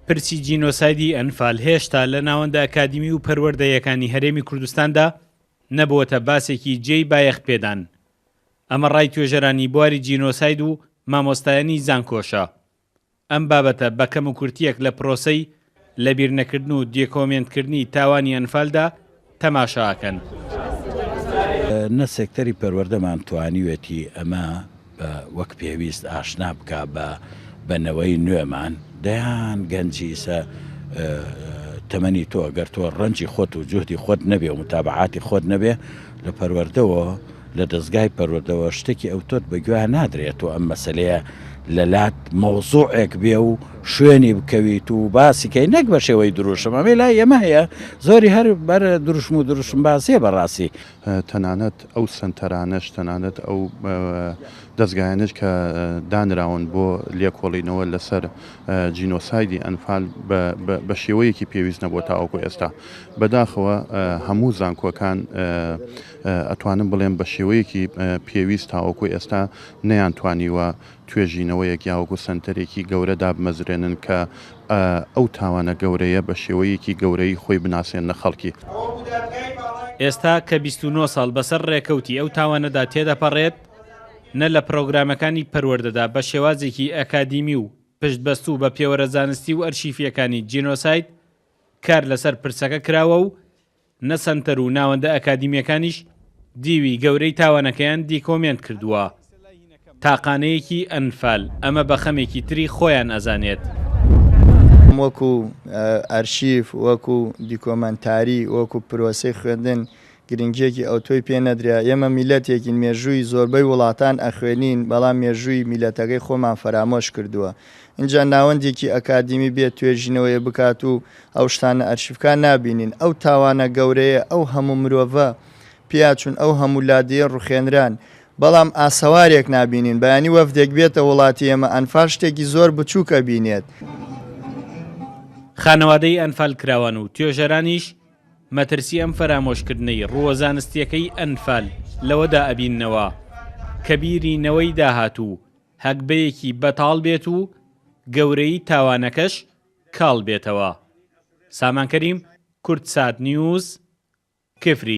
پرسی جینۆسایدی ئەنفال هێشتا لە ناوەندە ئەکادیمی و پەروەردەیەکانی هەرێمی کوردستاندا نەبووەتە باسێکی جێی بایەخ پێدان. ئەمە ڕای توێژەرانی بواری جینۆساید و مامۆستایانی زانکۆشە. ئەم بابەتە بە کەموکورتییەک لە پرۆسەی لەبیرنەکردن و دیکۆمێنتکردنی تاوانی ئەنفالدا تەماشا ئەکەن. نە سێکتەری پەروەردەمان توانیوێتی ئەمە بە وەک پێویست ئاشنا بکا بە بە نەوەی نوێمان، دەیان گەنجی ئیسە تەمەنی تۆ گەر تۆ ڕەنجی خۆت و جوهدی خۆت نەبێ و متابەعاتی خۆت نەبێ لە پەروەردەوە لە دەزگای پەروەردەوە شتێکی ئەوتۆت بە گوێ نادرێت تۆ ئەم مەسەلەیە لەلات مەوزوعێک بێ و شوێنی بکەویت و باسی کەی نەک بە شێوەی دروشم ئەمەی لای ئێمە هەیە زۆری هەر بەر دروشم و دروشم بازیە بەڕاستی. تەنانەت ئەو سەنتەرانەش، تەنانەت ئەو دەزگایانەش کە دانراون بۆ لێکۆڵینەوە لەسەر جینۆسایدی ئەنفال بە شێوەیەکی پێویست نەبووە تاوەکو ئێستا. بەداخەوە هەموو زانکۆکان ئەتوانم بڵێم بە شێوەیەکی پێویست تاوەکو ئێستا نەیانتوانیوە توێژینەوەیەک یا وەکو سەنتەرێکی گەورە دابمەزرێنن کە ئەو تاوانە گەورەیە بە شێوەیەکی گەورەیی خۆی بناسێننە خەڵکی. ئێستا کە 29 ساڵ بەسەر ڕێکەوتی ئەو تاوانەدا تێدەپەڕێت، نە لە پرۆگرامەکانی پەروەردەدا بە شێوازێکی ئەکادیمی و پشتبەستوو بە پێوەرە زانستی و ئەرشیفییەکانی جینۆساید کار لەسەر پرسەکە کراوە و نە سەنتەر و ناوەندە ئەکادیمییەکانیش دیوی گەورەی تاوانەکەیان دیکۆمێنت کردووە. تاقانەیەکی ئەنفال ئەمە بە خەمێکی تری خۆیان ئەزانێت. وەکو ئەرشیف، وەکو دیکۆمەنتاری، وەکو پرۆسەی خوێندن گرنگیەکی ئەوتۆی پێ نەدرا. ئێمە میللەتێکین مێژووی زۆربەی وڵاتان ئەخوێنین، بەڵام مێژووی میللەتەکەی خۆمان فەرامۆش کردووە. ئینجا ناوەندێکی ئەکادیمی بێت توێژینەوەیە بکات و ئەو شتانە ئەرشیفکان نابینین. ئەو تاوانە گەورەیە، ئەو هەموو مرۆڤە پیاچوون، ئەو هەموو لادێیە ڕوخێنران، بەڵام ئاسەوارێک نابینین. بەیانی وەفدێک بێتە وڵاتی ئێمە ئەنفال شتێکی زۆر بچووک ئەبینێت. خانەوادەی ئەنفالکراوان و توێژەرانیش مەترسی ئەم فەرامۆشکردنەی ڕووە زانستییەکەی ئەنفال لەوەدا ئەبیننەوە کە بیری نەوەی داهاتوو هەگبەیەکی بەتاڵ بێت و گەورەیی تاوانەکەش کاڵ بێتەوە. سامان کەریم، کوردسات نیوز، کفری.